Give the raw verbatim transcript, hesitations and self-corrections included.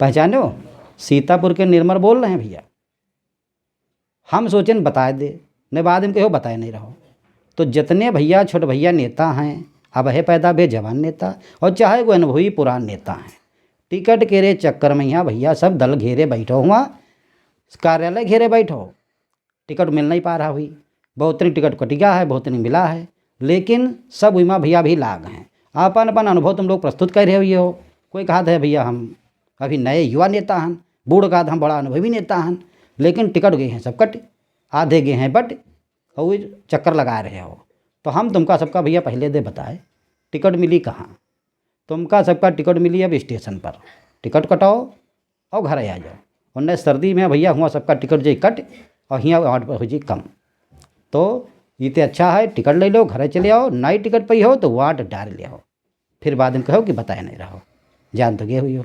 पहचानो, सीतापुर के निर्मल बोल रहे हैं भैया। हम सोचेन बताए दे, न बाद में कहो बताए नहीं रहो। तो जितने भैया, छोट भैया नेता हैं, अब है पैदा बे जवान नेता, और चाहे कोई अनुभवी पुरान नेता हैं, टिकट के रे चक्कर में यहाँ भैया सब दल घेरे बैठो हुआ, कार्यालय घेरे बैठो, टिकट मिल नहीं पा रहा हुई, बहुत तनी टिकट कटिया है, बहुत तनी मिला है, लेकिन सब उमा भैया भी लाग हैं। अपन अपन अनुभव तुम लोग प्रस्तुत कर रहे हुए हो। कोई कहा था भैया हम अभी नए युवा नेता हन, बूढ़ का हम बड़ा अनुभवी नेता हन, लेकिन टिकट गए हैं सब कट, आधे गए हैं बट, और चक्कर लगा रहे हो। तो हम तुमका सबका भैया पहले दे बताए, टिकट मिली कहाँ? तुमका सबका टिकट मिली अब स्टेशन पर, टिकट कटाओ और घर आ जाओ। और नहीं सर्दी में भैया हुआ सबका टिकट जे कट और हियाँ वाट पर हो जी कम। तो इते अच्छा है, टिकट ले लो, घर चले आओ, नाई टिकट पई हो तो वाट डार ले आओ, फिर बाद में कहो कि बताए नहीं रहो, जान तो गए हुई हो।